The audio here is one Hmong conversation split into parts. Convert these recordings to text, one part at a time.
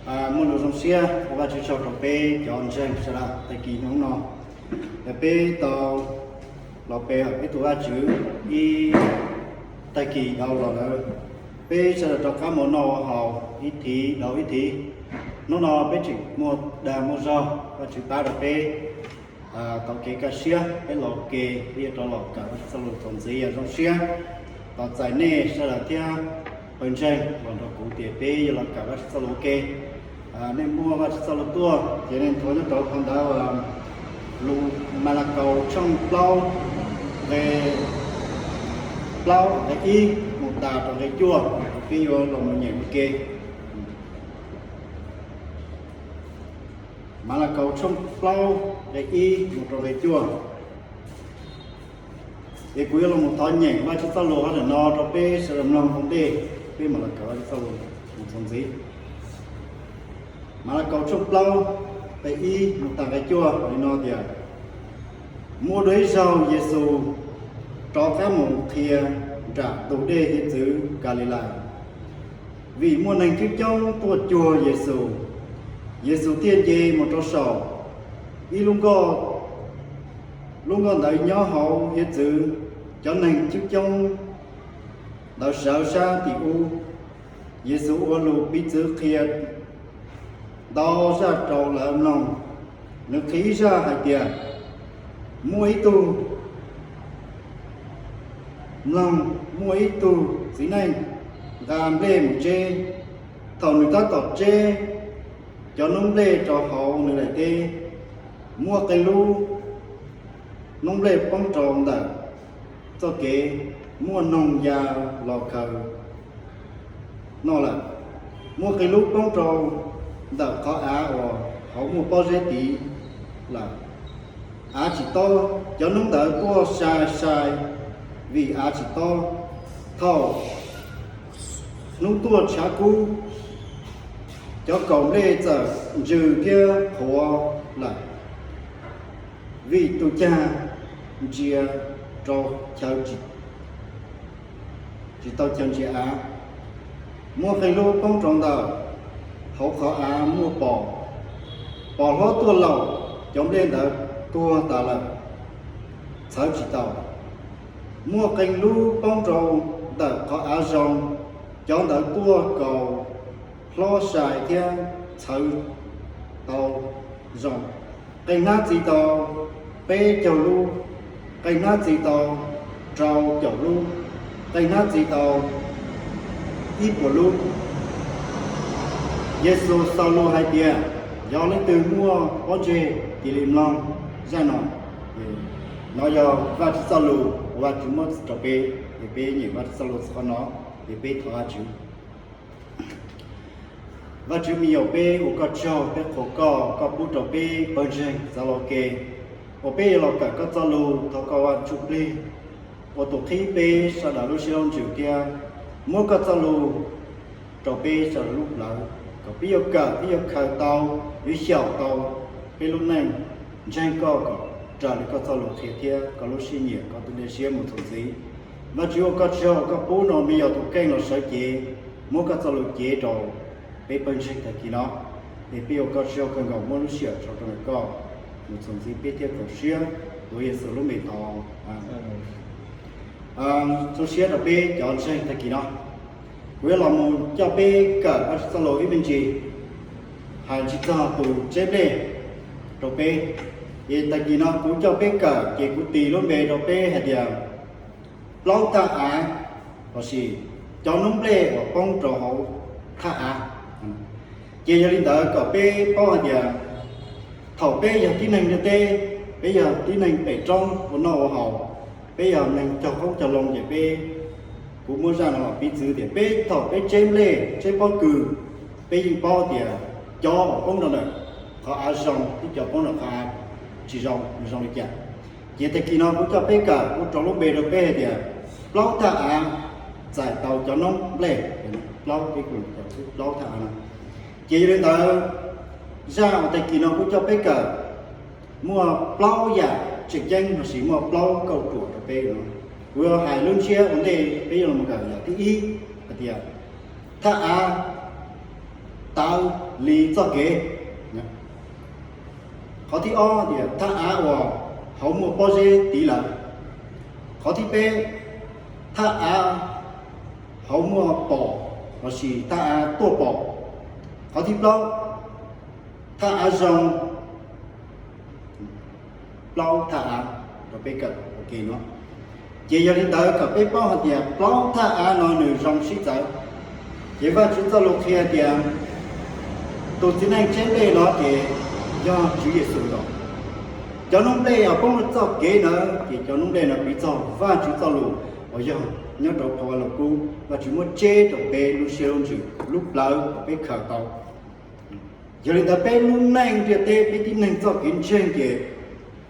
Muaj lus zoo siab ua Vajtswv tsaug rau peb cov ntseeg sawv daws tag kis hnub no, es peb tau los pe hawm peb tus Vajtswv ib tag kis dhau los lawm. Peb sawv daws rov qab mus noj ua haus ib thiv dhau ib thiv. Hnub no peb tseem muaj dag muaj zog, Vajtswv pab rau peb tau kev kaj siab, peb los ua ke, peb yuav rov los kawm Vajtswv txoj lus txuas ntxiv. Yog zoo siab tos txais nej sawv daws thiab pawg ntseeg los nrog kuv tias peb yuav los kawm Vajtswv txoj lus ua ke. Nej muaj Vajtswv txoj lus tuaj ces nej nthuav nyob rau qhov ntawd, lus Malakaus tshooj plaub nqe plaub nqe ib mus tas rau nqe cuaj, peb yuav los mus nyeem ua ke. Malakaus tshooj plaub nqe ib mus rau nqe cuaj. Es kuv yuav los mus thov nyeem Vajtswv txoj lus hauv ntawm no rau peb sawv daws mloog ua ntej, peb mam los kawm Vajtswv txoj lus mus txuas ntxiv. Malakaus tshooj plaub nqe ib mus tas nqe cuaj li no tias, muaj dua ib zaug Yexus rov qab mus qhia nram tus dej hiav txwv Kalilais, vim muaj neeg coob coob tuaj cuag Yexus. Yexus thiaj nce mus rau saum ib lub nkoj, lub nkoj ntawd nyob hauv hiav txwv, cov neeg coob coob ntawd sawv sab tim ub. Yexus ua lus piv txwv qhia ntau zaj rau lawv mloog. Nws qhia ib zaj hais tias, muaj ib tug mloog, muaj ib tug txiv neej nqa nplej mus tseb. Thaum nws tab tom tseb cov noob nplej rau hauv nws daim teb, muaj qee lub noob nplej poob rau ntawm txoj kev, muaj noog ya los khaws noj lawm. Muaj qee lub poob rau ntawm qhov av uas hauv muaj pob zeb tiv lawm, av tsis tob. Cov noob ntawd tuaj sai sai vim av tsis tob. Thaum hnub tuaj tshav kub, cov kaus nplej txawm ntsws thiab qhuav lawm, vim tus cag ntsia rau chaw tsis tsis tau chaw ntsia av. Muaj qee lub poob rau ntawm hauv qhov av muaj pos. Pos hlob tuaj laum, cov nplej ntawd tuag tas lawm, txhawv tsis tau. Muaj qee lub poob rau ntawm qhov av zoo, cov ntawd tuaj kaus hlob sai thiab txhawv tau zoo. Qee hnab txi tau peb caug lub, qee hnab txi tau rau caum lub, qee hnab txi tau ib puas lub. Yexus xaus lus hais tias, yog leej twg muaj pob ntseg cia li mloog zaj no. No yog Vajtswv txoj lus uas Vajtswv muab rau peb, es peb nyeem Vajtswv txoj lus txog qhov no, es peb thov Vajtswv. Vajtswv me nyuam, peb ua koj tsaug, peb qhuas koj, koj pub rau peb pawg ntseeg txav los ke uas peb yuav los kawm koj txoj lus. Thov koj Vaj Ntsuj Plig ua tus qhib peb sawv daws lub siab lub ntsws thiab muab koj txoj lus rau peb sawv daws lub plawv, kom peb yuav kawm, peb yuav khaws tau, yuav xyaum tau peb lub neej ntseeg koj kom raws li koj txoj lus qhia thiab koj lub siab nyiam, koj tus dej siab mus txuas ntxiv. Vajtswv ua koj tsaug, koj pub no me nyuam tus kheej los sawv cev, muab koj txoj lus cev rau peb pawg ntseeg tag kis no, es peb ua koj tsaug kawg nkaus, muab lub sij hawm tso rau ntawm koj mus txuas ntxiv peb thiab kaum siab. Tuav Yexus lub npe thov. Zoo siab rau peb cov ntseeg tag kis no. Kuv yuav los mus coj peb kawm Vajtswv txoj lus ib me ntsis, hais ntsis txog tus tseb nplej rau peb. Es tag kis no kuv coj peb kawm ces kuv tis lub npe rau peb hais tias plaub thaj av, lossis cov noob nplej uas poob rau hauv thaj av. Ces yog li ntawd kom peb paub hais tias thaum peb yog tib neeg ntiaj teb, peb yog tib neeg pem roob ua noj ua haus, peb yog neeg cog qoob cog loo ces peb, kuv muab zaj no los piv txwv tias peb thaum peb tseb nplej tseb pob kws, peb yeej paub tias cov uas poob rau ntawm qhov av zoo thiab cov poob rau qhov av tsis zoo nws zoo li cas. Ces tag kis no kuv coj peb kawm, kuv rau lub npe rau peb hais tias plaub thaj av txais tau cov noob nplej, plaub, peb kuj los cov plaub thaj av no. Ces yog li ntawd, zaj uas tag kis no kuv coj peb kawm muaj plaub yam tseem ceeb lossis muaj plaub kauj ruam rau peb no. Kuv yuav hais lub ntsiab ua ntej, peb yuav los kawm yam thib ib hais tias thaj av tawv li txoj kev. Qhov thib ob tias thaj av uas hauv muaj pob zeb tiv lawm. Qhov thib peb, thaj av hauv muaj pom lossis thaj av tuaj pom. Qhov thib plaub, thaj av zoo, plaub thaj av rau peb kawm ua ke no. Ces yog li ntawd kom peb paub hais tias plaub thaj av no nws zoo sib txawv. Ces Vajtswv txoj lus qhia tias tus txiv neej tseb nplej no ces yog Tswv Yexus los. Cov noob nplej uas poob rau txoj kev ntawd ces cov noob nplej no piv txog Vajtswv txoj lus uas yog nyob rau phau Vajluskub, Vajtswv muab tseb rau peb lub siab lub ntsws lub plawv kom peb khaws tau. Yog li ntawd peb lub neej ntiaj teb peb tib neeg txoj kev ntseeg ces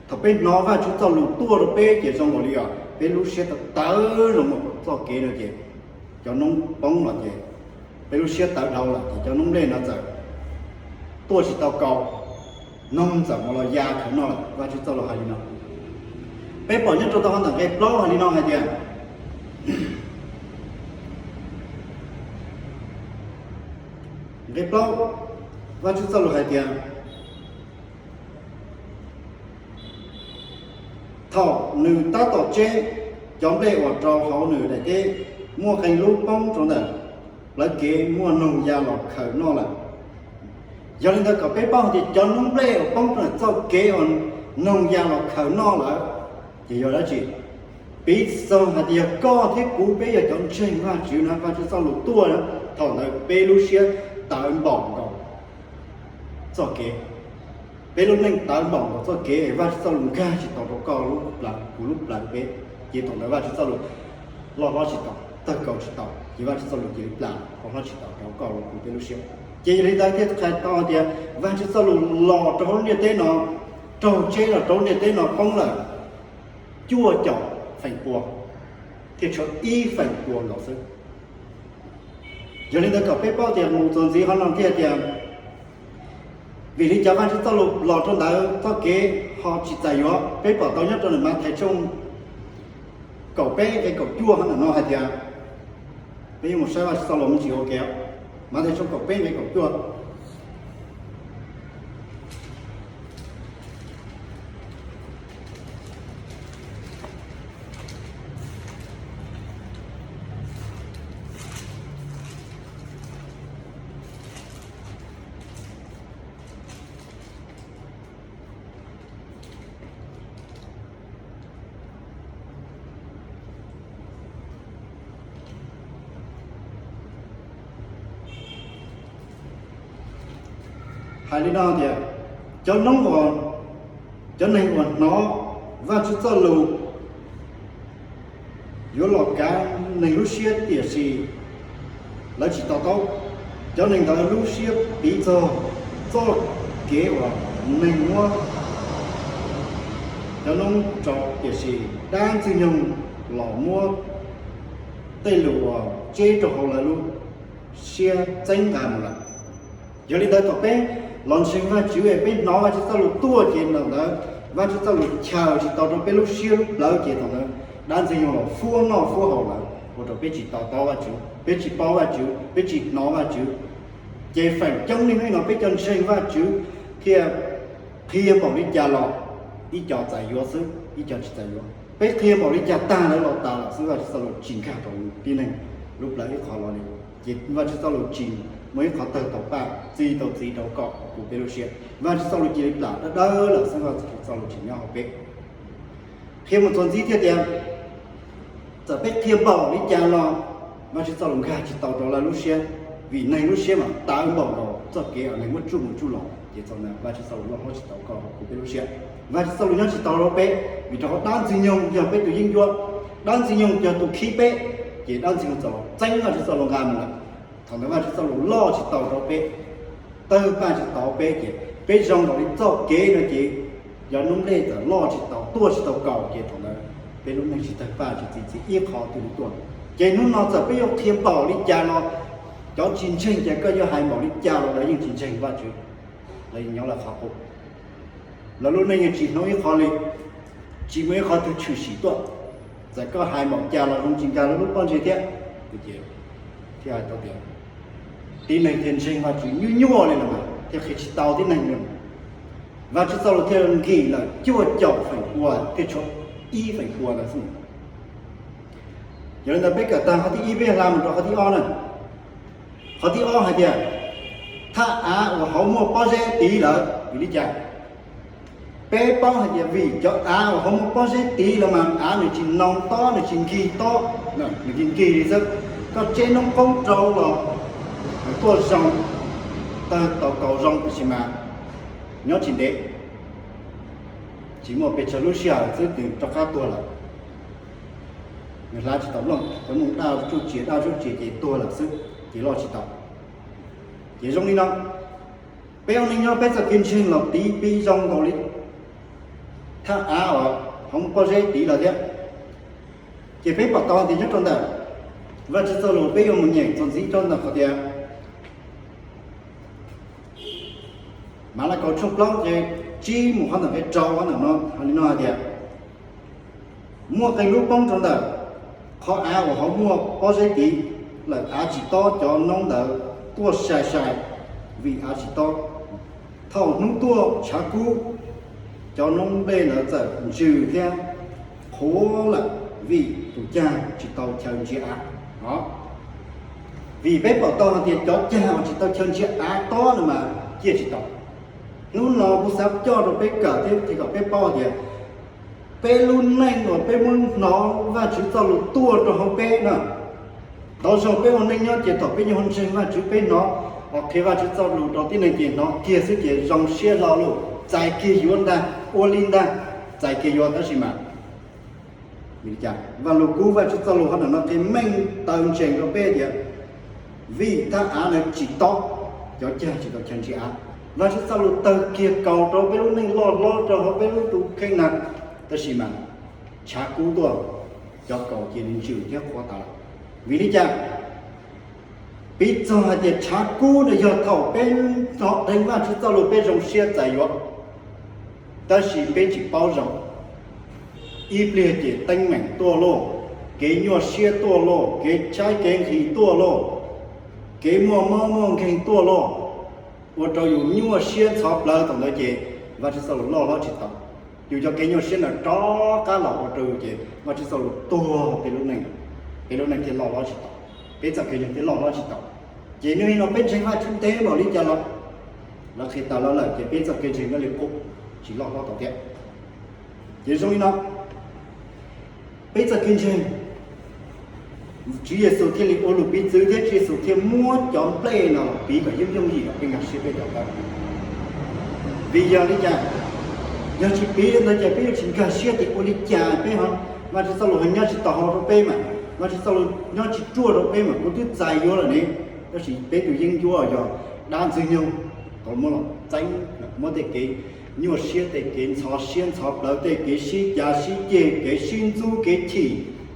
thaum peb hnov Vajtswv txoj lus tuaj rau peb ces zoo nkaus li os peb lub siab tawv tawv zoo mus txoj kev no ces cov noob poob los ces peb lub siab tawv dhau lawm ces cov noob nplej no txawm tuaj tsis tau kaus, noog txawm mus los ya khaws noj lawm. Vajtswv txoj lus hais li no. Peb pom nyob rau tau ntawm nqe plaub hais li no hais tias, nqe plaub, Vajtswv txoj lus hais tias, thaum nws tab tom tseb cov nplej uas rau hauv nws daim teb, muaj qee lub poob rau ntawm plawv kev, muaj noog ya los khaws noj lawm. Yog li ntawd kom peb paub hais tias cov noob nplej uas poob rau ntawm txoj kev uas noog ya los khaws noj lawm, ces yog dab tsi? Piv txog hais tias yog koj thiab kuv peb yog cov ntseeg Vajtswv na, Vajtswv txoj lus tuaj na, thaum ntawd peb lub siab tawv npaum nkaus txoj kev, peb lub neej tawv npaum nkaus txoj kev es Vajtswv txoj lus nkag tsis tau rau koj lub plawv kuv lub plawv peb, ces thaum ntawd Vajtswv txoj lus loj hlob tsis tau, tawg kaus tsis tau, ces Vajtswv txoj lus cia li plam loj hlob tsis tau rau koj lub kuv peb lub siab. Ces yog li ntawd thiaj qhia tau tias Vajtswv txoj lus los rau hauv lub ntiaj teb no, raug tseb los rau hauv lub ntiaj teb no poob lawm cuaj caum feem pua, thiaj tshuav ib feem pua nkaus xwb. Yog li ntawd kom peb paub tias mus txuas ntxiv qhov no thiaj tias, vim li cas Vajtswv txoj lus los rau ntawd txoj kev ho tsis txais yuav? Peb pom tau nyob rau ntawm Mathais tshooj kaum peb nqe kaum cuaj qhov ntawm no hais tias, peb yuav mus saib Vajtswv txoj lus me ntsis ua ke. Mathais tshooj kaum peb nqe kaum cuaj. Hais li no tias, cov noob uas, cov neeg uas hnov Vajtswv txoj lus yuav los kav neeg lub siab, tiam sis lawv tsis to taub. Cov neeg ntawd lub siab piv txog txoj kev uas neeg muab cov noob tso, tiam sis dab Ntxwg Nyoog los muab tej lus uas tseb rau hauv lawv lub siab txeeb nqa mus lawm. Yog li ntawd thaum peb los ntseeg Vajtswv es peb hnov Vajtswv txoj lus tuaj ces thaum ntawd Vajtswv txoj lus chaws tsis tau rau peb lub siab lub plawv ces thaum ntawd dab Ntxwg Nyoog los fuab noj fuab haus lawm ua rau peb tsis to taub Vajtswv, peb tsis paub Vajtswv, peb tsis hnov Vajtswv. Ces feem coob niaj hnub no peb cov ntseeg Vajtswv thiaj qhia npaum li cas los ib co txais yuav xwb, ib co tsis txais yuav. Peb qhia npaum li cas tag lawv los tas lawm xwb, Vajtswv txoj lus tsis nkag rau tib neeg lub plawv ib qho los li. Ces Vajtswv txoj lus tsis muaj ib qho tawg tau paj txi tau txiv rau koj kuv peb lub siab. Vajtswv txoj lus cia li plam dawb dawb lawm xwb, Vajtswv txoj lus tsis nyob hauv peb. Qhia mus txuas ntxiv thiaj tias, txawm peb qhia npaum li cas los Vajtswv txoj lus nkag tsis tau rau lawv lub siab, vim neeg lub siab mas tawv npaum nkaus txoj kev uas neeg muab tsuj mus tsuj los, ces txog ntawd Vajtswv txoj lus loj hlob tsis tau koj kuv peb lub siab. Vajtswv txoj lus nyob tsis tau rau peb, vim rau qhov dab Ntxwg Nyoog yog peb tus yeeb ncuab, dab Ntxwg Nyoog yog tus khib peb, ces dab Ntxwg Nyoog txawm los txeeb Vajtswv txoj lus nqa mus lawm. Thaum ntawd Vajtswv txoj lus loj tsis tau rau peb, tawg paj tsis tau peb, ces peb zoo nkaus li txoj kev no ces cov noob nplej txawm loj tsis tau, tuaj tsis tau kaus, ces thaum ntawd peb lub neej tsis tawg paj tsis txi txiv ib qho twg li tuaj. Ces hnub no txawm peb yuav qhia npaum li cas los, cov tsis ntseeg ces koj yuav hais npaum li cas los lawv yeej tsis ntseeg Vajtswv, lawv yeej nyob lawv qhov qub. Lawv lub neej yeej tsis hnov ib qho li, tsis muaj ib qho twg tshwm sim tuaj. Txawm koj hais npaum cas los zoo tsis nkag lawv lub pob ntseg thiab. Ces thiaj hais tau tias, Tib neeg thiaj ntseeg Vajtswv nyuaj nyuaj li los mas thiaj qhia tsis tau tib neeg li. Vajtswv txoj lus thiaj nkim lawm cuaj caum feem pua thiaj tshuav ib feem pua ntawd xwb. Yog li ntawd peb kawm tag qhov thib ib peb hla mus rau qhov thib ob na. Qhov thib ob hais tias thaj av uas hauv muaj pob zeb tid lawm vim li cas? Peb paub hais tias vim cov av uas hauv muaj pob zeb tid los mas av nws tsis noo tob, nws tsis nkig tob, nws nkig nkig li xwb. Koj tseb noob qoob rau los tuaj zoo, tawg tau kaus zoo, tab sis mas nyob tsis ntev, tsis muaj pes tsawg lub sij hawm xwb nws rov qab tuag lawm. Nws hla tsis tau nplooj, cov nplooj daj tsuj tsias daj tsuj tsias ces tuag lawm xwb, ces loj tsis tau. Ces zoo li no, peb ua neej nyob peb txoj kev ntseeg los tiv pib zoo nkaus li thaj av uas hauv pob zeb tid lawm thiab. Ces peb pom tau tias nyob rau ntawm Vajtswv txoj lus peb yuav mus nyeem txuas ntxiv rau ntawm qhov tias Malakaus tshooj plaub nqe tsib mus qhov ntawm nqe rau ntawm no, hais li no hais tias, muaj qee lub poob rau ntawm qhov av uas hauv muaj pob zeb tid lawm, av tsis tob, cov noob ntawd tuaj sai sai vim av tsis tob. Thaum hnub tuaj tshav kub, cov noob nplej ntawd txawm ntsws thiab qhuav lawm vim tus cag tsis tau chaw ntsia av. Vim peb pom tau hais tias cov cag uas tsis tau chaw ntsia av tob no mas ciaj tsis tau. Hnub no kuv xav coj rau peb kawm thiab kom peb paub tias peb lub neej uas peb muab hnov Vajtswv txoj lus tuaj rau hauv peb na. Tau zoo peb ua neej nyob ces thaum peb nyuag ntseeg Vajtswv peb hnov, qhia Vajtswv txoj lus rau tib neeg ces hnov kiag xwb ces zoo siab hlo lauj, txais kiag yuav ntag, ua li ntag, txais kiag yuav. Tab sis mas Vaj Lug Kub Vajtswv txoj lus hov ntawm no qhia meej taw ntsees rau peb tias vim thaj av na tsis tob, cov cag tsis tau chaw ntsia av. Vajtswv txoj lus tawg kiag kaus rau peb lub neej loj hlob rau hauv peb lub tus kheej na, tab sis mas tshav kub tuaj, cov kaus cia li ntsws thiab qhuav tas lawm. Vim li cas? Piv txog hais tias tshav kub no yog thaum peb hnov dheev Vajtswv txoj lus peb zoo siab txais yuav, tab sis peb tsis paub zoo, ib pliag ces teeb meem tuaj lauj, kev nyuaj siab tuaj lauj, kev tshaib kev nqhis tuaj lauj, kev muaj mob muaj nkeeg tuaj lauj, ua rau yus nyuaj siab ntxhov plawv thaum ntawd ces Vajtswv txoj lus loj hlob tsis tau. Yus cov kev nyuaj siab ntawd rov qab los ua rau yus ces Vajtswv txoj lus tuag peb lub neej, peb lub neej thiaj loj hlob tsis tau, peb txoj kev ntseeg thiaj loj hlob tsis tau. Ces nyob li no peb ntseeg Vajtswv ntev npaum li cas los lawv qhia tas los lawm ces peb txoj kev ntseeg nyob li qub, tsis loj hlob tau thiab. Ces zoo li no, peb txoj kev ntseeg, Tswv Yexus thiaj li ua lus piv txwv thiab Tswv Yexus thiaj muab cov nplej no los piv kom yooj yooj yim rau peb nkag siab peb to taub. Vim yog li cas? Yog tsis piv li ntawd ces peb yuav tsis nkag siab tias ua li cas peb ho, Vajtswv txoj lus ho nyob tsis tau hauv rau peb mas, Vajtswv txoj lus nyob tsis ruaj rau peb mas kuv twb txais yuav lawm ne. Tab sis peb tus yeeb ncuab yog dab ntxwg nyoog, tau muab los txeeb, muab tej kev nyuaj siab, tej kev ntxhov siab ntxhov plawv, tej kev sib cav sib ceg, kev sib ntxub kev chim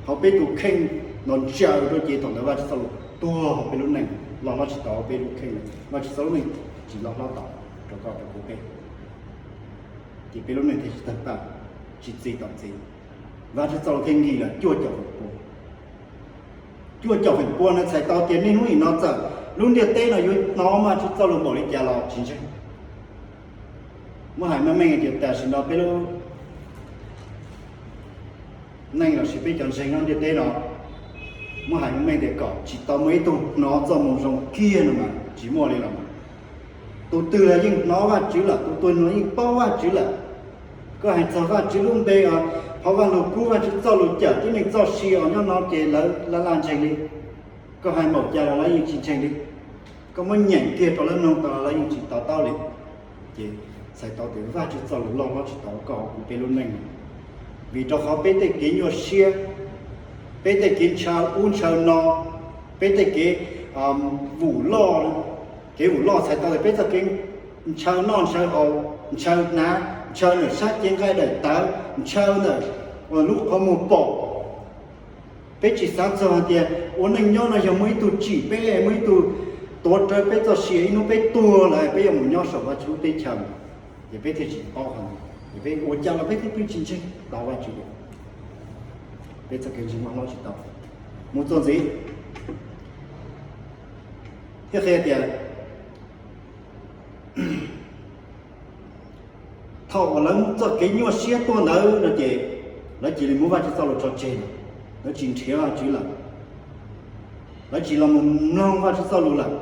hauv peb tus kheej no ntsaws rau ces thaum ntawd Vajtswv txoj lus tuag peb lub neej, loj hlob tsis tau peb lub kheej, Vajtswv txoj lub neej tsis loj hlob tau rau koj rau kuv peb. Ces peb lub neej thiaj tsis tawg paj, tsis txi tom txiv. Vajtswv txoj lus thiaj nkim lawm cuaj caum feem pua. Cuaj caum feem pua no txhais tau tias niaj hnub nim no txawm lub ntiaj teb no yuav hnov Vajtswv txoj lus npaum li cas los tsis ntseeg. Muab hais meej meej tias tam sim no peb lub neej los sis peb cov ntseeg nyob ntiaj teb no, muab hais meej meej tias kom tsis tau muaj ib tug hnov txoj moo zoo kiag no mas tsis muaj li los mas. Tus twg los yeej hnov Vajtswv lawm, tus twg los yeej paub Vajtswv lawm. Koj hais txog Vajtswv lub npe os, qhov Vaj Lug Kub Vajtswv txoj lus cawm tib neeg txoj sia os nyob no ces lawv laj laj ntseeg li. Koj hais npaum cas los lawv yeej tsis ntseeg li. Koj muab nyeem kiag rau lawv mloog tau los lawv yeej tsis to taub li. Ces txhais tau tias Vajtswv txoj lus loj hlob tsis tau koj kuv peb lub neej. Vim rau qhov peb tej kev nyuaj siab, peb tej kev ntshaw ub ntshaw no, peb tej kev vum loj, kev vum loj txhais tau tias peb txoj kev ntshaw noj ntshaw haus, ntshaw hnav, ntshaw ntawm sab cev nqaij daim tawv, ntshaw ntawm lub qhov muag pom. Peb tsis xav txog hais tias ua neej nyob no yog muaj ib tug tsim peb, muaj ib tug tuav rawv peb txoj sia, ib hnub peb tuag lawm peb yuav mus nyob saum Vajtswv lub teb chaws, ces peb thiaj tsis paub qhov ntawd, ces peb ua cas los peb thiaj pheej tsis ntseeg tau Vajtswv. Peb txoj kev ntseeg loj hlob tsis tau. Mus txuas ntxiv, thiaj qhia tias thaum uas lawv txoj kev nyuaj siab tuaj ntawd no ces lawv cia li muab Vajtswv txoj lus tso tseg lawm, lawv tsis nrhiav Vajtswv lawm, lawv tsis los mus mloog Vajtswv txoj lus lawm,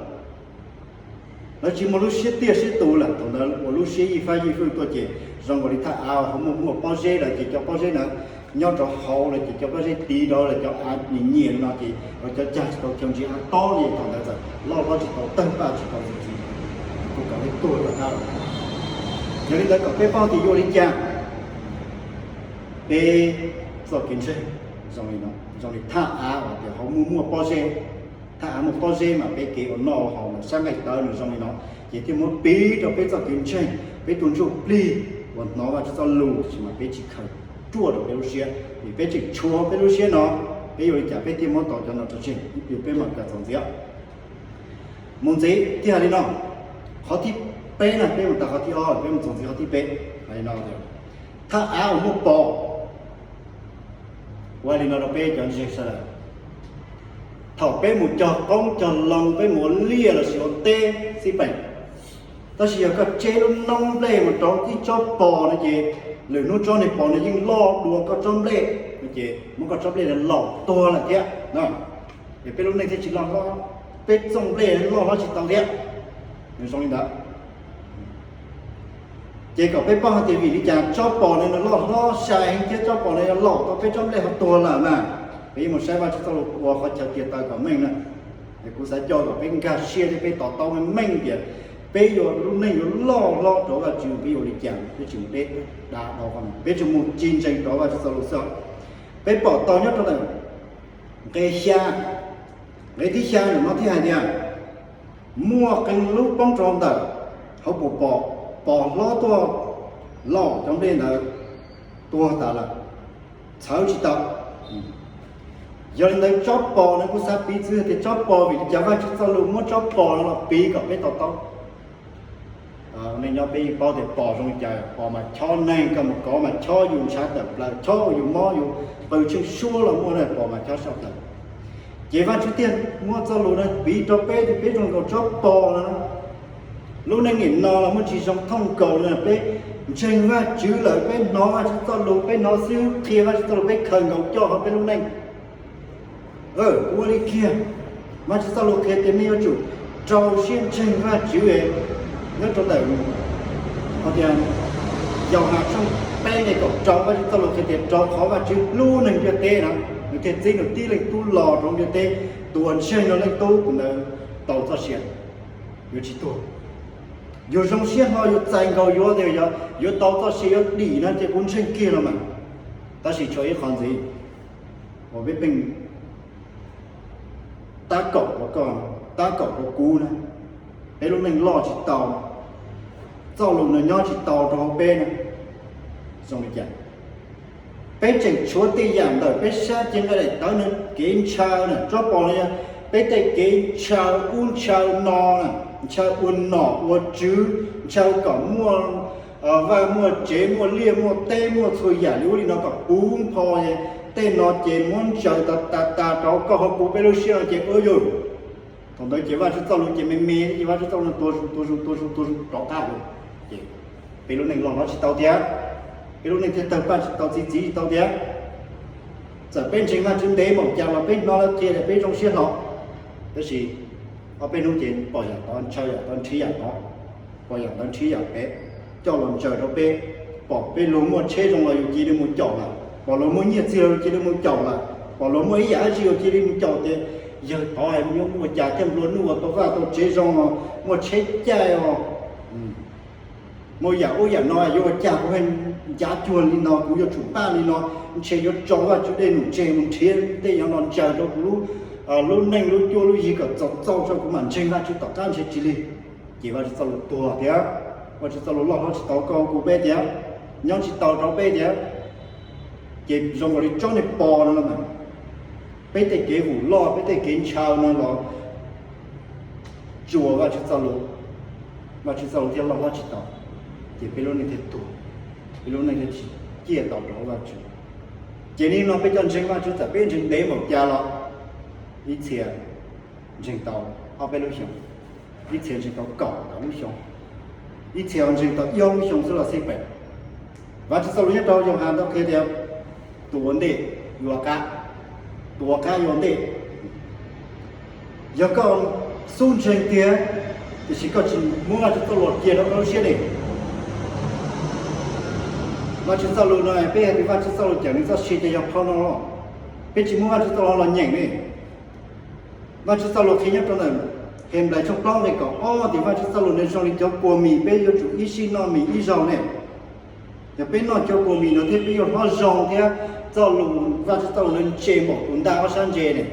lawv tsis muaj lub siab tiaj siab tus lawm. Thaum ntawd ua lub siab yij fab yij fwj tuaj ces zoo nkaus li thaj av ho muaj muaj pob zeb lawm ces cov pob zeb na nyob rau hauv lawm ces cov pob zeb tiv rau lawm cov av nyias nyias no ces cov cag tsis tau chaw ntsis av tob li. Thaum ntawd txawm loj hlob tsis tau tawg paj tsis tau ntxiv, kuj kom peb tuag rau qab. Yog li ntawd kom peb paub tias yuav ua li cas peb txoj kev ntseeg zoo li no, zoo li thaj av uas tias hauv muaj muaj pob zeb. Thaj av muaj pob zeb mas peb kev ua noj ua haus sab nqaij tawv nws zoo li no, ces thiaj muab piv rau peb txoj kev ntseeg, peb tus ntsuj plig uas hnov Vajtswv txoj lus tab sis mas peb tsis khaws ruaj rau peb lub siab, vim peb tseem tshuav peb lub siab no, peb yuav li cas peb thiaj muab tau cov no tso tseg. Ib pliag peb mam kawm txuas ntxiv. Mus ntxiv thiaj hais li no, qhov thib peb na, peb mus tas qhov thib ob, peb mus txuas ntxiv qhov thib peb. Hais li no, thaj av uas muaj pos. Ua li no rau peb cov ntseeg sawv daws, thaum peb mus cog qoob cog loo, peb mus ua liaj los sis ua teb xij peem, tab sis yog koj tseb lub noob nplej mus rau tib tsob pos no ces lwm hnub tsob niag pos no yeej loj dua koj tsob nplej no ces muab koj tsob nplej los tuag lawm thiab. Es peb lub neej thiaj tsis loj hlob, peb txoj nplej loj hlob tsis tau thiab. Nws zoo li ntawd. Ces kom peb paub hais tias vim li cas tsob pos no loj hlob sai heev thiab tsob pos no yuav los tau peb tsob nplej ho tuag lawm mas. Peb yuav mus saib Vajtswv txoj lus ua qhov chaw tiag taw kom meej na. Es kuv xav coj kom peb nkag siab thiab peb to taub meej tias peb yuav lub neej yuav loj hlob rau Vajtswv peb yuav ua li cas, peb tsis mus deb da da, peb tsuas mus ci ntseeg rau Vajtswv txoj lus xwb. Peb pom tau nyob rau ntawm nqe xya, nqe thib xya ntawm no thiaj hais tias muaj qee lub poob rau ntawm hauv paus pos, pos hlob tuaj loj cov nplej ntawd tuag tas lawm, txhawv tsis tau. Yog li ntawd tsob pos no kuv xav piv txwv tias tsob pos vim li cas Vajtswv txoj lus muab tsob pos no los piv kom peb to taub. Nej nyob peb yeej paub tias pos zoo li cas, pos mas chob neeg, koj mus kov mas chob yus ntshav tawm plaws, chob ua yus mob yus qw tsheej suab los muaj na, pos mas chob saj plaws. Ces Vajtswv thiaj muab txoj lus no piv rau peb tias peb zoo nkaus tsob pos no. Lub neej nim no los muaj tsis zoo thooj nkaus li, peb ntseeg Vajtswv lawm, peb hnov Vajtswv txoj lus, peb hnov xib hwb qhia Vajtswv txoj lus, peb khaws nkaus coj hauv peb lub neej. Ua li kiag, Vajtswv txoj lus qhia tias nej yuav tsum rau siab ntseeg Vajtswv. Nyob rau ntawm, tias Yauhas tshooj peb nqe kaum rau, Vajtswv txoj lus qhia tias rau qhov Vajtswv hlub neeg ntiaj teb na, nws thiaj txib nws tib leeg tub los rau ntiaj teb, tus uas ntseeg nws leej tub tus ntawd tau txoj sia, yuav tsis tuag. Yus zoo siab hlo yus txais nkaus yuav tias yuav tau txoj sia yuav dim no ces kuv ntseeg kiag los mas. Tab sis tshuav ib qho ntxiv uas peb pheej tab kaum rau koj, tab kaum rau kuv na, peb lub neej loj tsis tau, txoj lus no nyob tsis tau rau hauv peb na. Zoo li cas? Peb tseem tshuav tej yam ntawm peb sab cev nqaij daim tawv no, kev ntshaw na, tsob pos no yog peb tej kev ntshaw ub ntshaw no na, ntshaw ua nom ua tswv, ntshaw kom muaj vaj muaj tsev, muaj liaj muaj teb, muaj txhua yam li ub li no kom puv npho. Tej no ces muab ntsaws tas tas tas rau koj hauv kuv peb lub siab no ces ua yus. Thaum ntawd ces Vajtswv txoj lus ces me me ces Vajtswv txoj lus no tuag zus tuag zus tuag zus tuag zus rov qab. Ces peb lub neej loj hlob tsis tau tiag, peb lub neej thiaj tawg paj tsis tau txi txiv tsis tau tiag. Txawm peb ntseeg Vajtswv ntev npaum cas los peb hnov lawv qhia tias peb zoo siab hlo, tab sis ob peb hnub ces pom yam tod ntshaw yam tod nrhiav yam tod, pom yam tod nrhiav yam pem coj los ntsaws rau peb. Pom peb luag muaj tsheb zoo los yus cia li mus caum lawm, pom luag muaj nyiaj txiag los yus cia li mus caum lawm, pom luag muaj ib yam dab tsi yus cia li mus caum tias yawg tod yuav muaj cas thiaj nplua nuj ua tau vaj tau tsev zoo, muaj tsheb caij os, muaj yam ub yam no, yuav ua cas kuv ncav cuag li no, kuv yuav tsum npaj li no, ntshe yuav tso Vajtswv dej num tseg mus nrhiav tej yam no ntsaws rau kuv lub neej lub cuab lub yig kom txaus txaus tso kuv mam ntseeg Vajtswv tom qab ntshe tsis lig. Ces Vajtswv txoj lus tuag tiag, Vajtswv txoj lus loj hlob tsis tau koj kuv peb tiag, nyob tsis tau rau peb tiag. Ces zoo nkaus li tsob niag pos no los mas, peb tej kev vum loj peb tej kev ntshaw no los tsuas Vajtswv txoj lus, Vajtswv txoj lus thiaj loj hlob tsis tau, ces peb lub neej thiaj tuag, peb lub neej thiaj tsis ciaj tau rau Vajtswv. Ces nim no peb cov ntseeg Vajtswv txawm peb ntseeg ntev npaum cas los ib txhia ntseeg tau ob peb lub xyoos, Ib txhia ntseeg tau kaum lub xyoo, ib txhia ntseeg tau ib ob lub xyoo xwb los xij peem. Vajtswv txoj lus nyob rau Yauhas ntawd qhia tias, tus ua ntej yuav qab, tus ua qab yuav ntej. Yog koj xub ntseeg tiag, tiam sis koj tsis muab Vajtswv txoj lus cia rau koj lub siab ne. Vajtswv txoj lus no peb hais tias Vajtswv txoj lus cawm nws txoj sia ces yog qhov no, peb tsis muab Vajtswv txoj lus los nyeem ne. Vajtswv txoj lus qhia nyob rau ntawm Henplais tshooj plaub nqe kaum ob tias Vajtswv txoj lus nws zoo li cov kua mis, peb yuav tsum ib sij noj mis ib zaug ne. Yog peb noj cov kua mis no thiab peb yuav hlob zoo thiab. Txoj lus, Vajtswv txoj lus nws ntse npaum tus ntaj ob sab ntse ne.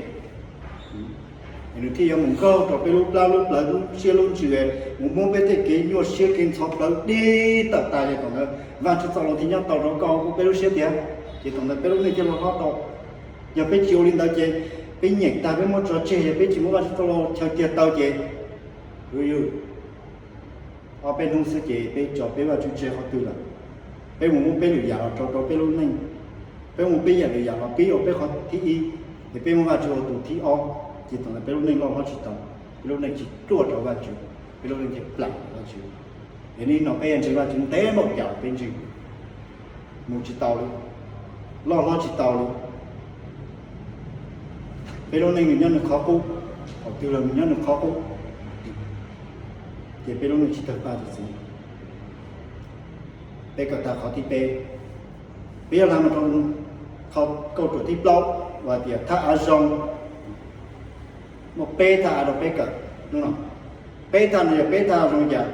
Nws thiaj yuav mus nkaug rau peb lub plab lub plawv lub siab lub ntsws, mus muab peb tej kev nyuaj siab kev ntxhov plawv dib tawm tas ces thaum ntawd Vajtswv txoj lus thiaj nyob tau rau koj peb lub siab tiag, ces thaum ntawd peb lub neej thiaj loj hlob tau. Yog peb tsis ua li ntawd ces peb nyeem tag peb muab tso tseg, yog peb tsis muab Vajtswv txoj lus chaw cia tau ces, ob peb hnub xwb ces peb tso peb Vajtswv tseg qhov twg lawm. Peb mus muab peb lwm yam los rau rau peb lub neej, peb mus peb yam lwm yam los pib ua peb qhov thib ib, ces peb muab Vajtswv ua tus thib ob, ces thaum ntawd peb lub neej loj hlob tsis tau, peb lub neej tsis ruaj rau Vajtswv, peb lub neej thiaj plam rau Vajtswv. Ces nim no peb ntseeg Vajtswv ntev npaum cas peb ntseeg mus tsis tau li, loj hlob tsis tau li. Peb lub neej nws nyob nws qhov qub, thaum twg los nws nyob nws qhov qub, ces peb lub neej tsis tawg paj tawg txiv. Peb kawm tag qhov thib peb, peb yuav hla mus rau qhov kauj ruam thib plaub uas tias thaj av zoo. Muaj peb thaj av rau peb kawm hnub no. Peb thaj no yog peb thaj zoo cas?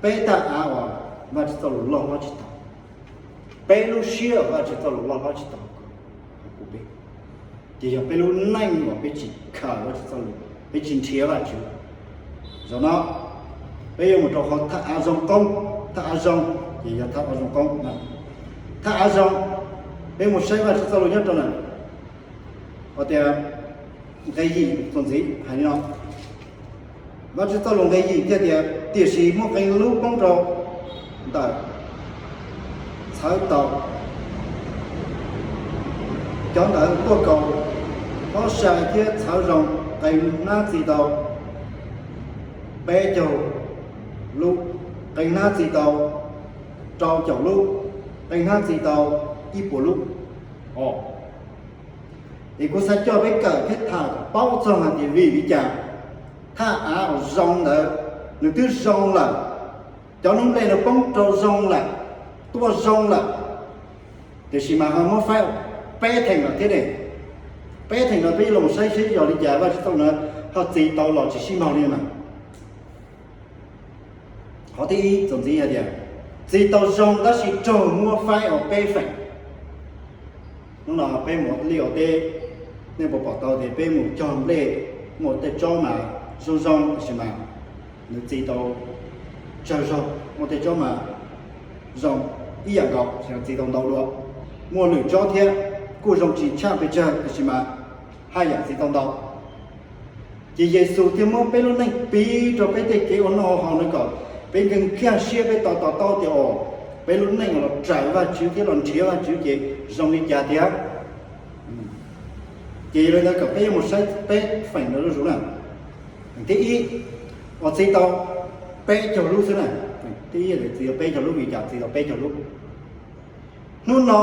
Peb thaj av uas Vajtswv txoj lus loj hlob tsis tau, peb lub siab uas Vajtswv txoj lus loj hlob tsis tau. Ces yog peb lub neej uas peb tsis khaws Vajtswv txoj lus, peb tsis nrhiav Vajtswv. Zaum no peb yuav mus rau qhov thaj av zoo qoob, thaj av zoo, ces yog thaj av zoo qoob. Thaj av zoo, peb mus saib Vajtswv txoj lus nyob rau ntawm, ua tias nqe yim txuas ntxiv hais li no. Vajtswv txoj lus nqe yim thiaj tias, tiam sis muaj qee lub poob rau ntawm txhawv taus, cov ntawd tuaj kaus pob sai thiab txhawv zoo, qee hnab txi tau peb caug lub, qee hnab txi tau rau caum lub, qee hnab txi tau ib puas lub. Os, es kuv xav coj peb kawm thiab tham paub txog hais tias vim li cas thaj av uas zoo ntawd nws twb zoo lawm, cov noob nplej nws poob rau zoo lawm, tuaj zoo lawm, tiam sis mas ho muab faib peb theem lawm thiab ne. Peb theem no peb los saib seb yog li cas Vajtswv txoj lus ho txi tau los tsis sib npaug li mas. Qhov thib ib txuas ntxiv hais tias txi tau zoo tab sis raug muab faib ua peb feem. Hnub no peb mus ua liaj ua teb, nej puas pom tau tias peb mus cog nplej, muaj tej tsob mas zoo zoo tab sis mas nws txi tau tsawg zog, muaj tej tsob mas zoo ib yam nkaus txi tau ntau dua, muaj lwm tsob thiab kuj zoo tsis tshaj pes tsawg tab sis mas haj yam txi tau ntau. Ces Yexus thiaj muab peb lub neej piv rau peb tej kev ua noj ua haus no kom peb nkees kiag siab peb to taub tias os, peb lub neej los raws Vajtswv thiab los nrhiav Vajtswv ces zoo li cas tiag. Ces yog li ntawd kom peb yuav mus saib peb feem no zuj zus na. Feem thib ib, uas txi tau peb caug lub xwb na. Feem thib ib txi tau peb caug lub, vim cas txi tau peb caug lub? Hnub no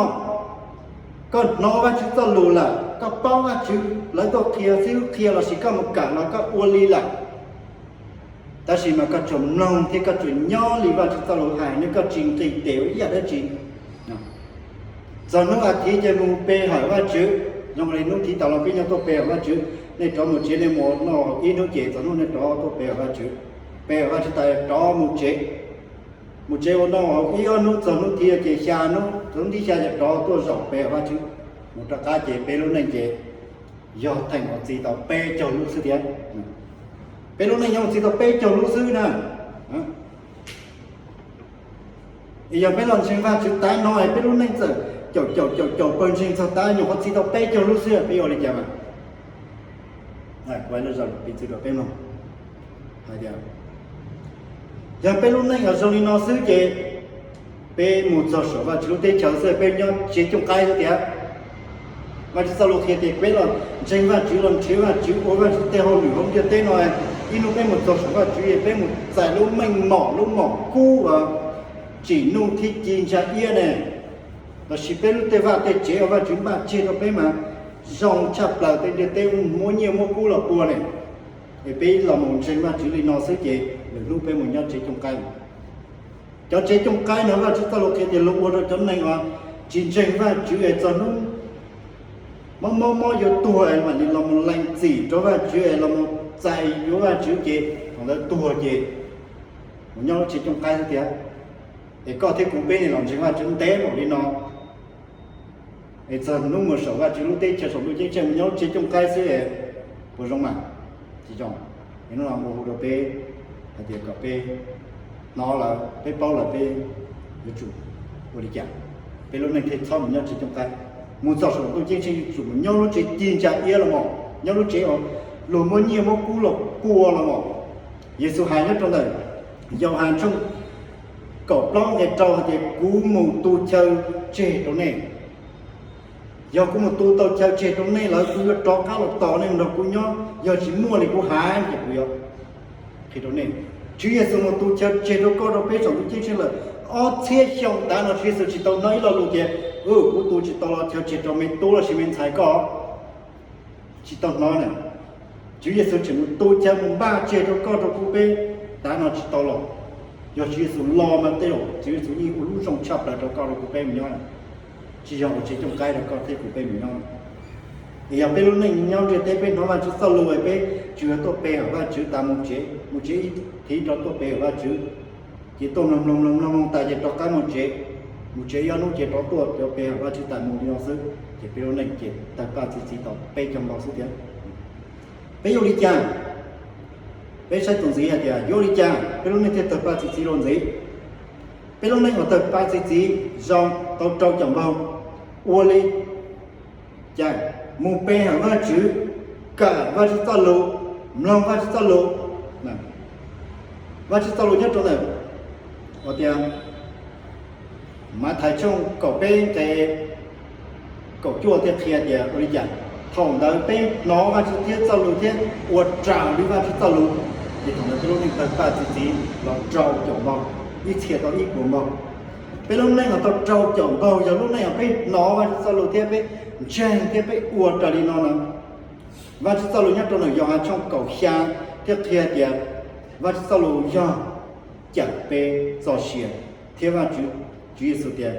koj hnov Vajtswv txoj lus lawm, koj paub Vajtswv lawv tuaj qhia xib hwb qhia lossis koj mus kawm los koj ua li lawm, tab sis mas koj tsuas mloog thiab koj tsuas nyob li Vajtswv txoj lus hais ne, koj tsis nqis tes ua ib yam dab tsi. Txog hnub as thiv ces mus pe hawm Vajtswv, zoo li hnub thiv tas los peb nyob tuaj pe hawm Vajtswv. Nej rov mus tsev nej mus noj ib hnub ces txog hnub nej rov tuaj pe hawm Vajtswv. Pe hawm Vajtswv tas rov mus tsev. Mus tsev ua noj haus ib ob hnub, txog hnub thiv ces xya hnub, txog hnub thib xya ces rov tuaj zaum pe hawm Vajtswv. Mus rov qab ces peb lub neej ces yog theem uas txi tau peb caug lub xwb thiab. Peb lub neej yog txi tau peb caug lub xwb na. Es yog peb los ntseeg Vajtswv tas no es peb lub neej txawm caum caum caum caum pawg ntseeg txog tas nyuam qhuav txi tau peb caug lub xwb, peb yuav ua li cas mas? Kuv hais lus piv txwv rau peb mloog hais tias, yog peb lub neej zoo li no xwb ces peb mus txog saum Vajtswv lub teb chaws xwb peb nyob tsev cooj qaib xwb tiag. Vajtswv txoj lus qhia tias peb los ntseeg Vajtswv los nrhiav Vajtswv ua Vajtswv tej hauj lwm hauv ntiaj teb no, Ib hnub peb mus txog saum Vajtswv, peb mus txais lub meej mom, lub mom kub uas tsim nuj thiab ci ntsa iab ne, los sis peb lub tej vaj tej tsev uas Vajtswv npaj tseg rau peb mas zoo tshaj plaws, tej ntiaj teb muab nyiaj muab kub los pua ne, es peb los mus ntseeg Vajtswv li no xwb ces lwm hnub peb mus nyob tsev cooj qaib. Cov tsev cooj qaib no Vajtswv txoj lus qhia tias luag ua rau cov neeg uas tsis ntseeg Vajtswv es txog hnub mob mob mob yuav tuag es mam li los mus lees txim rau Vajtswv es los mus txais yuav Vajtswv ces thaum ntawd tuag ces mus nyob lub tsev cooj qaib xwb tiag. Es koj thiab kuv peb ne los ntseeg Vajtswv ntev npaum li no, es txog hnub mus saum Vajtswv lub teb chaws saum ntuj ceeb tsheej mus nyob lub tsev cooj qaib xwb, puas zoo mas? Tsis zoo. Es hnub no kuv hu rau peb hais tias kom peb hnov lawm, peb paub lawm, peb yuav tsum ua li cas, peb lub neej thiaj txhob mus nyob tsev cooj qaib, mus txog saum ntuj ceeb tsheej yuav tsum mus nyob lub tsev ci ntsa iab los mas, nyob lub tsev uas luag muab nyiaj muab kub los pua los mas. Yexus hais nyob rau ntawm Yauhas tshooj kaum plaub nqe rau hais tias, kuv mus tu chaw tseg rau nej. Yog kuv mus tu tau chaw tseg rau nej lawm, kuv yuav rov qab los tos nej nrog kuv nyob, yog tsis muaj li kuv hais ces kuv yuav qhia rau nej. Tswv Yexus mus tu chaw tseg rau koj rau peb saum ntuj ceeb tsheej lawm, ob txhiab xyoo tav no Tswv Yexus tsis tau hnov ib lo lus tias, kuv tu tsis tau los chaw tseg rau me tub los sis me ntxhais koj. Tsis tau hnov na. Tswv Yexus tseem mus tu chaw mus npaj tseg rau koj rau kuv peb tav no tsis tau los. Yog Tswv Yexus los mas tej zaum Tswv Yexus yeej ua lub zoo tshaj plaws rau koj rau kuv peb mus nyob, tsis yog ua tsev cooj qaib rau koj thiab kuv peb mus nyob. Es yog peb lub neej nyob ntiaj teb peb hnov Vajtswv txoj lus es peb tsis yog tuaj pe hawm Vajtswv tas mus tsev, mus tsev ib thiv rov tuaj pe hawm Vajtswv, ces tuaj mloog mloog mloog mloog mloog tas ces rov qab mus tsev, mus tsev ib ob hnub ces rov tuaj cov pe hawm Vajtswv tas mus li no xwb, ces peb lub neej ces tawg paj txi txiv tau peb caug npaug xwb tiag. Peb yuav ua li cas? Peb saib txuas ntxiv hais tias yuav ua li cas peb lub neej thiaj tawg paj txi txiv rau ntxiv. Peb lub neej uas tawg paj txi txiv zoo tau rau caum npaug, ua li cas? Mus pe hawm Vajtswv, kawm Vajtswv txoj lus, mloog Vajtswv txoj lus. Vajtswv txoj lus nyob rau ntawm, ua tias Mathais tshooj kaum peb nqe kaum cuaj thiaj qhia tias ua li cas, thaum ntawd peb hnov Vajtswv thiab txoj lus thiab ua raws li Vajtswv txoj lus, ces thaum ntawd peb lub neej tawg paj txi txiv los rau caum npaug, ib txhia tau ib puas npaug. Peb lub neej los tau rau caum npaug yog lub neej uas peb hnov Vajtswv txoj lus thiab peb ntseeg thiab peb ua raws li no na. Vajtswv txoj lus nyob rau ntawm Yauhas tshooj kaum xya thiaj qhia tias Vajtswv txoj lus yog cawm peb txoj sia thiab Vajtswv, Tswv Yexus tias,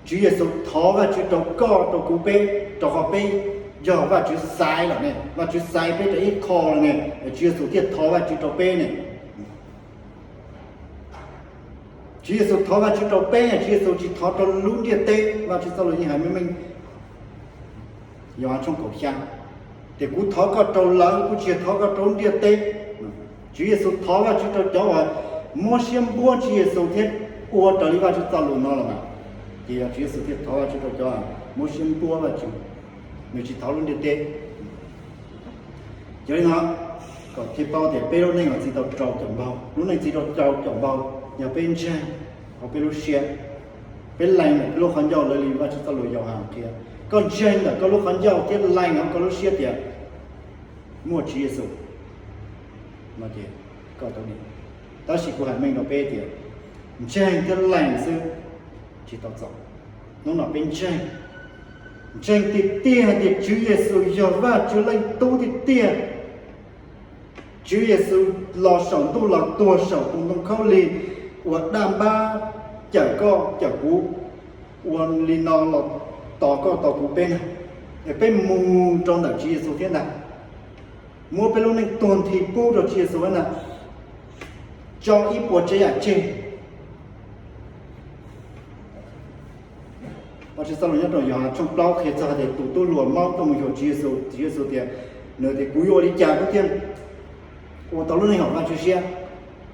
Tswv Yexus thov Vajtswv rau koj rau kuv peb, rau qhov peb yog Vajtswv xaiv lawm ne, Vajtswv xaiv peb rau ib qho lawm ne, Tswv Yexus thiaj thov Vajtswv rau peb ne. Tswv Yexus thov Vajtswv rau peb, Tswv Yexus tsis thov rau lub ntiaj teb. Vajtswv txoj lus yeej hais meej meej, Yauhas tshooj kaum xya, tias kuv thov koj rau lawv, kuv tsis yog thov koj rau lub ntiaj teb. Tswv Yexus thov Vajtswv rau cov uas muab siab npuab Tswv Yexus thiab ua raws li Vajtswv txoj lus no los mas, ces yog Tswv Yexus thiaj thov Vajtswv rau cov muab siab npuab Vajtswv, nws tsis thov lub ntiaj teb. Yog li no, kom thiaj paub tias peb lub neej los txi tau rau caum npaug, lub neej txi tau rau caum npaug yog peb ntseeg hauv peb lub siab, peb lees ntawm peb lub qhov ncauj lawv li Vajtswv txoj lus Yauhas qhia. Koj ntseeg ntawm koj lub qhov ncauj thiab lees hauv koj lub siab tias muaj Tswv Yexus no ces koj tau li. Tab sis kuv hais meej rau peb tias ntseeg thiab lees xwb tsis tau txaus. Hnub no peb ntseeg, ntseeg tiag tiag hais tias Tswv Yexus yog Vajtswv Leej Tub tiag tiag. Tswv Yexus los saum ntuj los tuag saum tus ntoo khaub lig uas daj npab cawm koj cawm kuv, ua li no los tos koj tos kuv peb na. Es peb mus rau ntawm Tswv Yexus thiab ntag, muab peb lub neej tuag nthi pub rau Tswv Yexus na, tso ib puas tsav yam tseg. Vajtswv txoj lus nyob rau Yauhas tshooj plaub qhia txog tias tus tub hluas Maub tuaj mus xyuas Tswv Yexus, Tswv Yexus tias, nws tias kuv yuav ua li cas kuv thiaj ua tau lub neej haum Vajtswv siab.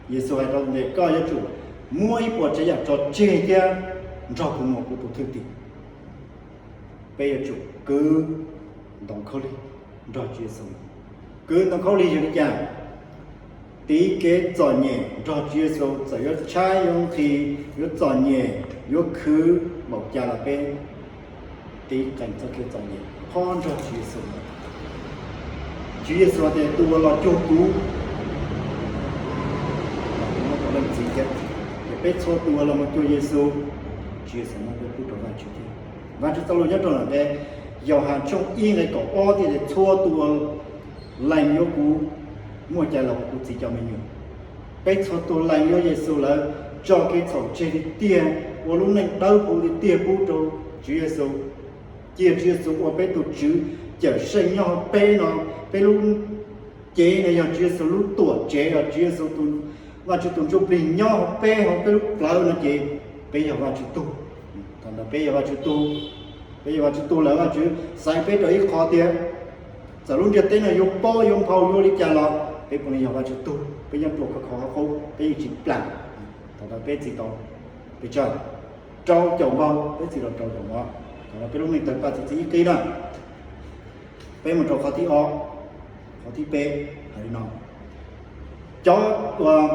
Yexus hais rau tias koj yuav tsum muab ib puas tsav yam tso tseg thiab nrog kuv mus ua kuv tus thwj tim. Peb yuav tsum kwv ntoo khaub lig nrog Tswv Yexus. Kwv ntoo khaub lig yog li cas? Tiv kev txom nyem nrog Tswv Yexus, txawm yuav tshaib yuav nqhis, yuav txom nyem, yuav khwv npaum cas los peb tiv qees txoj kev txom nyem qhov nrog Tswv Yexus. Tswv Yexus tias tus uas los cuag kuv, leej txiv thiab, ces peb txhua tus uas los mus cuag Yexus, Tswv Yexus muab peb pub rau Vajtswv thiab. Vajtswv txoj lus nyob rau ntawm Yauhas tshooj ib nqe kaum ob thiaj tias txhua tus uas lees yuav kuv muaj cai los ua kuv txiv cov me nyuam. Peb txhua tus lees yuav Yexus lawm, tso kev txhaum tseg tiag tiag, ua lub neej dawb huv tiag tiag pub rau Tswv Yexus. Cia Tswv Yexus ua peb tus Tswv cawm seej nyob hauv peb no, peb lub cev no yog Tswv Yexus lub tuam tsev, yog Tswv Yexus, Vajtswv tus Ntsuj Plig nyob hauv peb, hauv peb lub plawv no ces peb yog Vajtswv tug. Thaum ntawd peb yog Vajtswv tug, peb yog Vajtswv tug lawm Vajtswv xaiv peb rau ib qho tiag. Txawm lub ntiaj teb no yuav pob yuav nphau yuav li cas los peb puav leej yog Vajtswv tug, peb nyob rua khov kho qub, peb yeej tsis plam. Thaum ntawd peb txi tau pes tsawg? Rau caum npaug, peb txi tau rau caum npaug. Thaum no peb lub neej tawg paj txi txiv ib qib na. Peb mus rau qhov thib ob, qhov thib peb hais li no: Cov uas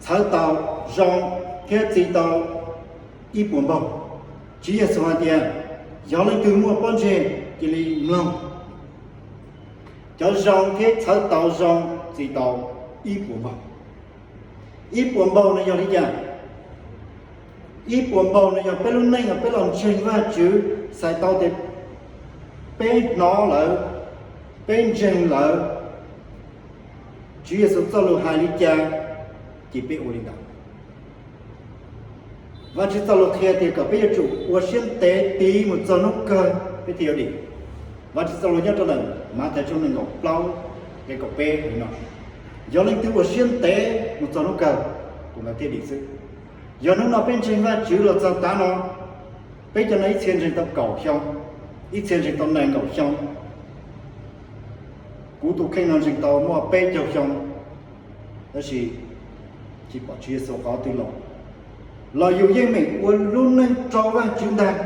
txhawv tau zoo thiab txi tau ib puas npaug. Tswv Yexus hais tias, yog leej twg muaj pob ntseg cia li mloog. Cov zoo thiab txhawv tau zoo txi tau ib puas npaug. Ib puas npaug no yog li cas? Ib puas npaug no yog peb lub neej uas peb los ntseeg Vajtswv, txhais tau tias peb hnov lawm, peb ntseeg lawm, Tswv Yexus txoj lus hais li cas ces peb ua li ntawd. Vajtswv txoj lus qhia tias kom peb yuav tsum ua siab ntev tiv mus txog hnub kawg peb thiaj yuav dim. Vajtswv txoj lus nyob rau ntawm Mathais tshooj nees nkaum plaub nqe kaum peb li no: Yog leej twg ua siab ntev mus txog hnub kawg, tus ntawd thiaj dim xwb. Yog hnub no peb ntseeg Vajtswv los txog tav no, peb cov no ib txhia ntseeg tau kaum xyoo, ib txhia ntseeg tau nees nkaum xyoo. Kuv tus kheej no ntseeg tau muaj peb caug xyoo, tab sis tsis pom Tswv Yexus qhov twg los, los yus yeej meem ua lub neej rau Vajtswv ntag.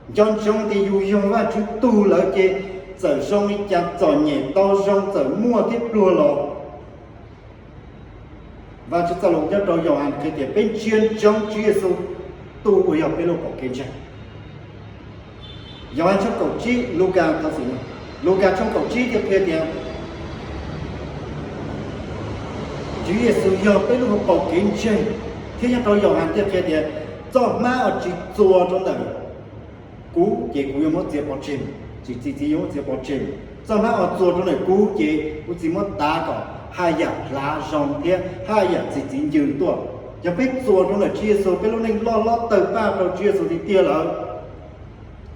Nco ntsoov tias yus yog Vajtswv tug lawm ces txawm zoo li cas, txom nyem tau zoo, txawm muaj thiab pluag los, Vajtswv txoj lus nyob rau Yauhas qhia tias peb ntsia ntsoov Tswv Yexus tus uas yog peb lub kaum kev ntseeg. Yauhas tshooj kaum tsib, Lukas, Lukas tshooj kaum tsib thiaj qhia tias Tswv Yexus yog peb lub hauv paus kev ntseeg, thiab nyob rau Yauhas thiaj qhia tias txoj hmab uas tsis txuas rau ntawm kuv ces kuv yuav muab txiav pov tseg, tsis txi txiv yuav muab txiav pov tseg. Txoj hmab uas txuas rau ntawm kuv ces kuv txiv muab tav kom haj yam hlav zoo thiab haj yam txi txiv ncw tuaj. Yog peb txuas rau ntawm Tswv Yexus, peb lub neej loj hlob tawg paj rau Tswv Yexus tiag tiag lawm,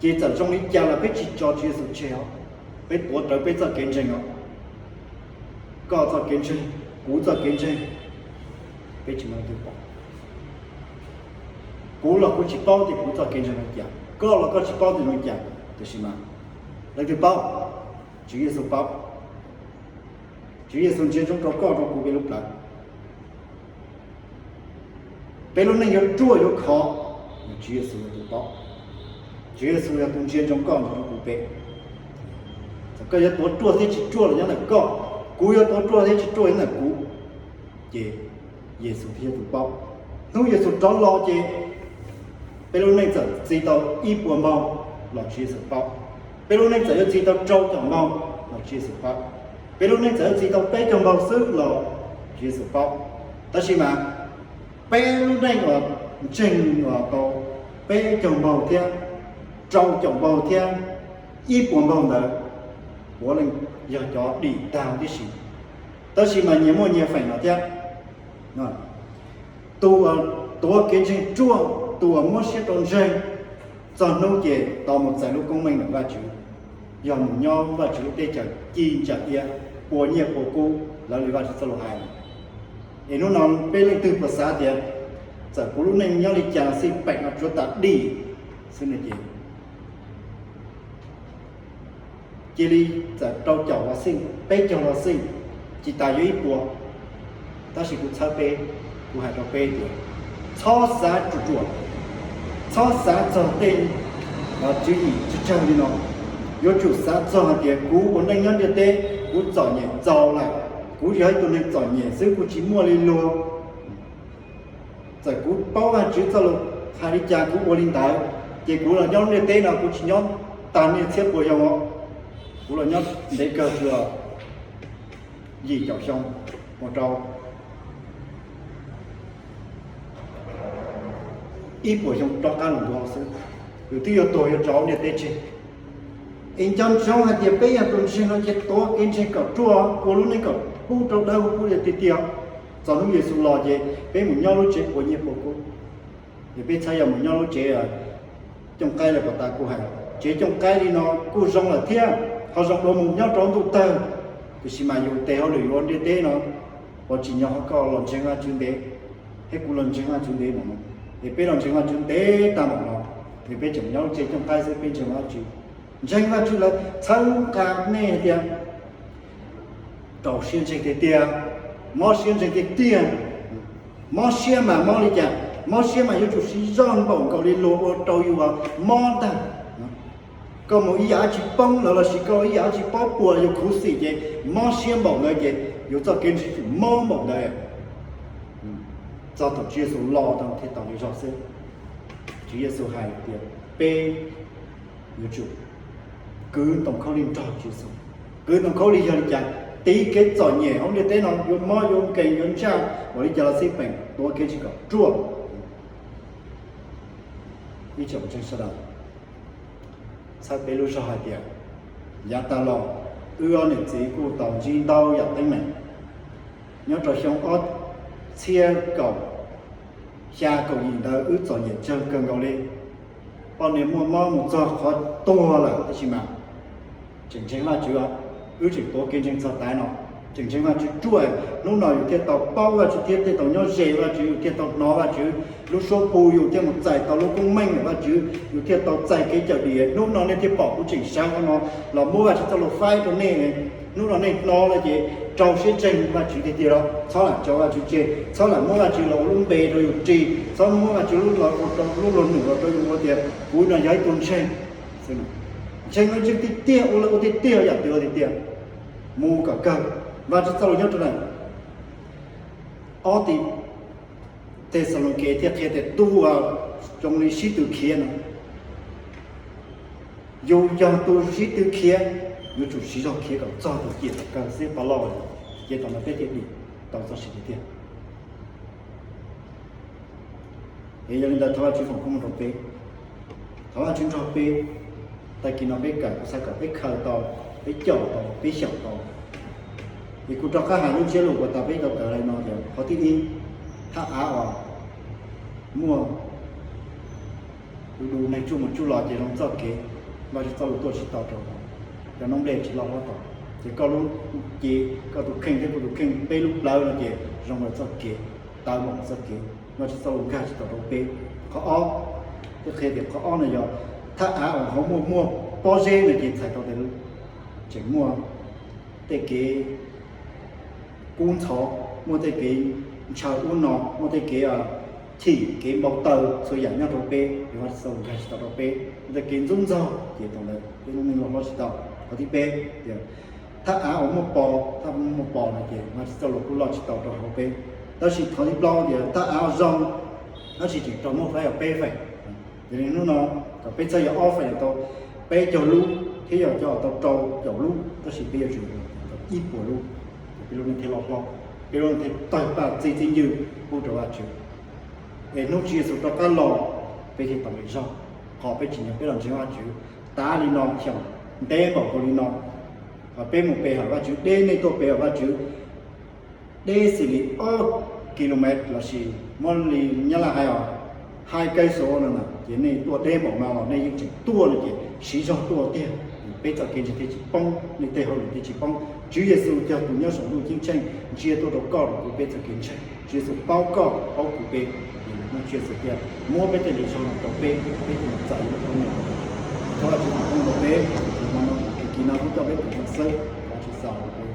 ces txawm zoo li cas los peb tsis tso Tswv Yexus tseg os. Peb tuav rawv peb txoj kev ntseeg os. Koj txoj kev ntseeg, kuv txoj kev ntseeg, peb tsis muaj leej twg paub. Kuv los kuv tsis paub tias kuv txoj kev ntseeg zoo li cas, koj los koj tsis paub tias zoo li cas, tiam sis mas leej twg paub? Tswv Yexus paub. Tswv Yexus ntsia ntsoov rau koj rau kuv peb lub plawv. Peb lub neej yuav ruaj yuav khov, Tswv Yexus yog tus paub. Tswv Yexus yog tus ntsia ntsoov koj ntsoov kuv peb. Txawm koj yuav tuav ruaj thiab tsis ruaj los nyob ntawm koj, kuv yuav tuav ruaj thiab tsis ruaj nyob ntawm kuv, ces Yexus thiaj yog tus paub. Hnub Yexus rov los ces peb lub neej txawm txi tau ib puas npaug los Tswv Yexus paub. Peb lub neej txawm yuav txi tau rau caum npaug los Tswv Yexus paub. Peb lub neej txawm yuav txi tau peb caug npaug xwb los Tswv Yexus paub. Tab sis mas peb lub neej uas ntseeg uas tau peb caug npaug thiab rau caum npaug thiab ib puas npaug ntawd puav leej yog cov dim tag tib si. Tab sis mas nyias muaj nyias feem no thiab. Tus uas tuav kev ntseeg ruaj, tus uas muab siab rau ntseeg, txog hnub ces tau mus txais lub koob meej ntawm Vajtswv, yog mus nyob Vajtswv lub teb chaws ci ntsa iab, pua nyiaj pua kub lawv li Vajtswv txoj lus hais. Es hnub no peb leej twg puas xav tias txawm kuv lub neej nyob li cas los xij, peem no tsuav tas dim xwb no ces cia li txawm rau caum los xij, peb caug los xij, tsis tas yuav ib puas. Tab sis kuv txhawb peb, kuv hais rau peb tias txhob xav ruam ruam, txhob xav txog tej tswv yim tsawg tsawg li no. Yuav tsum xav txog hais tias kuv ua neej nyob ntiaj teb, kuv txom nyem txaus lawm, kuv yog ib tug neeg txom nyem xwb, kuv tsis muaj li luag. Txawm kuv paub Vajtswv txoj lus hais li cas kuv ua li ntawd, ces kuv los nyob ntiaj teb no kuv tsis nyob tag niaj txhiab puas xyoo os. Kuv los nyob ntev kawg, yim caum xyoo mus rau ib puas xyoo rov qab los ntua xwb, yus twb yuav tuag yuav tso ntiaj teb tseg. Es nco ntsoov hais tias peb yog tus ntseeg no ces tuav kev ntseeg kom ruaj, ua lub neej kom pub rau dawb huv pub tiag tiag. Txog hnub Yexus los ces peb mus nyob lub tsev puas nyiaj puas kub. Ces peb txhaj yog mus nyob lub tsev cooj qaib li puas tas kuv hais, tsev cooj qaib li no kuj zoo lawm thiab, ho zoo dua mus nyob rau ntuj tawg. Tiam sis mas yus tes hauj lwm yuav ntiaj teb no, puas tsim nyog ho koj los ntseeg Vajtswv ntev, thiab kuv los ntseeg Vajtswv ntev no? Es peb los ntseeg Vajtswv ntev tag npaum no, es peb tseem nyob lub tsev cooj qaib xwb peb ntseeg Vajtswv. Ntseeg Vajtswv lawv txhawb nqa nej hais tias rau siab ntseeg tiag tiag, mob siab ntseeg tiag tiag. Mob siab mas mob li cas? Mob siab mas yuav tsum siv zog npaum nkaus li luag ua rau yus mob ntag. Koj mus ib yam dab tsi poob lawm los sis koj ib yam dab tsi pob puas yus khuv xim ces mob siab npaum ntawd ces yus txoj kev ntseeg tsum mob npaum ntawd. Txog thaum Tswv Yexus los tau thiaj tau li zog xwb. Tswv Yexus hais tias peb yuav tsum kwv ntoo khaub lig nrog Tswv Yexus. Kwv ntoo khaub lig yog li cas? Tiv kev txom nyem hauv ntiaj teb no, yuav mob yuav nkeeg yuav ntsaj npaum li cas los xij peem, tuav kev ntseeg kom ruaj. Ib tsoom ntseeg sawv daws, txhawb peb lub zog hais tias yav tas los wb ob niam txiv kuj tau ntsib ntau yam teeb meem. Nyob rau xyoo ob txhiab kaum xya kaum yim ntawd wb txom nyem tsawg kawg nkaus li. Poj niam muaj mob mus txog qhov tuag lawm tab sis mas tseem ntseeg Vajtswv, wb tseem tuav kev ntseeg txog tav no, tseem ntseeg Vajtswv ruaj. Hnub no yus thiaj tau paub Vajtswv thiab thiaj tau nyob ze Vajtswv, yus thiaj tau hnov Vajtswv lub suab phu, yus thiaj mus txais tau lub koob meej ntawm Vajtswv, yus thiaj tau txais kev cawm dim. Hnub no nej thiaj pom kuv tseem sawv qhov no los muab Vajtswv txoj lus faib rau nej. Hnub no nej hnov lawm ces rau siab ntseeg Vajtswv tiag tiag los txhob lam tso Vajtswv tseg, txhob lam muab Vajtswv los ua lub npe rau yus ris, txhob muab Vajtswv los ua rau lub luag num los rau yus ua tias kuv no yog ib tug ntseeg. Ntseeg no ntseeg tiag tiag, ua lawv ua tiag tiag, yam twg ua tiag tiag, mus kom kawg. Vajtswv txoj lus nyob rau ntawm ob Thexalaunikes thiaj qhia tias tus uas zoo li sib tw khiav no, yus yog tus sib tw khiav, yuav tsum siv zog khiav kom txog tus ciam tom kawg xwb, pab loj ces thaum no peb thiaj dim tau txoj sia tiag tiag. Es yog li ntawd thov Vajtswv foom koob hmoov rau peb, thov Vajtswv nrog peb. Tag kis no peb kawm, kuv xav kom peb khaws tau, peb caum tau, peb xyaum tau. Es kuv rov qab hais lub ntsiab lus uas tas peb tau kawm li no tias qhov thib ib, thaj av uas muaj du du neeg tsuj mus tsuj los ces zoo txoj kev, Vajtswv txoj lus tuaj tsis tau rau, cov noob nplej tsis loj hlob tau. Ces koj lub cev, koj tus kheej thiab kuv tus kheej, peb lub plawv no ces zoo li txoj kev, tawv npaum li txoj kev, Vajtswv txoj lus nkag tsis tau rau peb. Qhov ob, thiaj qhia tias qhov ob no yog thaj av uas hauv muaj muaj pob zeb no ces txhais tau tias tseem muaj tej kev kub ntxhov, muaj tej kev ntshaw ub no, muaj tej kev chim kev npau taws txhua yam nyob rau peb, Vajtswv txoj lus nkag tsis tau rau peb, muaj tej kev ntxub ntxaug ces thaum ntawd peb lub neej loj hlob tsis tau. Qhov thib peb tias thaj av uas muaj pos, thaj av muaj pos no ces Vajtswv txoj lus kuj loj tsis tau rau hauv peb. Tab sis qhov thib plaub tias thaj av zoo, tab sis tseem raug muab faib peb feem. Yog li hnub no kom peb txhaj yog ob feem tau peb caug lub thiab yog cov tau rau caum lub, tab sis peb yuav tsum tau ib puas lub, peb lub neej thiaj loj hlob, peb lub neej thiaj tawg paj txi txi ncw pub rau Vajtswv. Es hnub Tswv Yexus rov qab los, peb thiaj tau nqis zog, qhov peb tsim nyog peb los ntseeg Vajtswv tas li no, xyoo ntev npaum nkaus li no, peb mus pe hawm Vajtswv, deb nej tuaj pe hawm Vajtswv deb xws li ob kilomev lossis muab li Nyab Laj hais os, hai cây số no na, ces nej tuaj deb npaum no los nej yeej tseem tuaj no ces siv zog tuaj tiag, peb txoj kev ntseeg thiaj tsis poob, nej tej hauj lwm thiaj tsis poob. Tswv Yexus yog tus nyob saum ntuj ceeb tsheej ntsia tuaj rau koj rau kuv peb txoj kev ntseeg. Tswv Yexus paub koj paub kuv peb, es Tswv Yexus thiaj muab peb tej lus zoo no rau peb, peb thiaj txais lub koob meej. Thov Vajtswv foom koob rau peb, hmo no, kis no kuv coj peb tus zoo xwb, Vajtswv txais peb.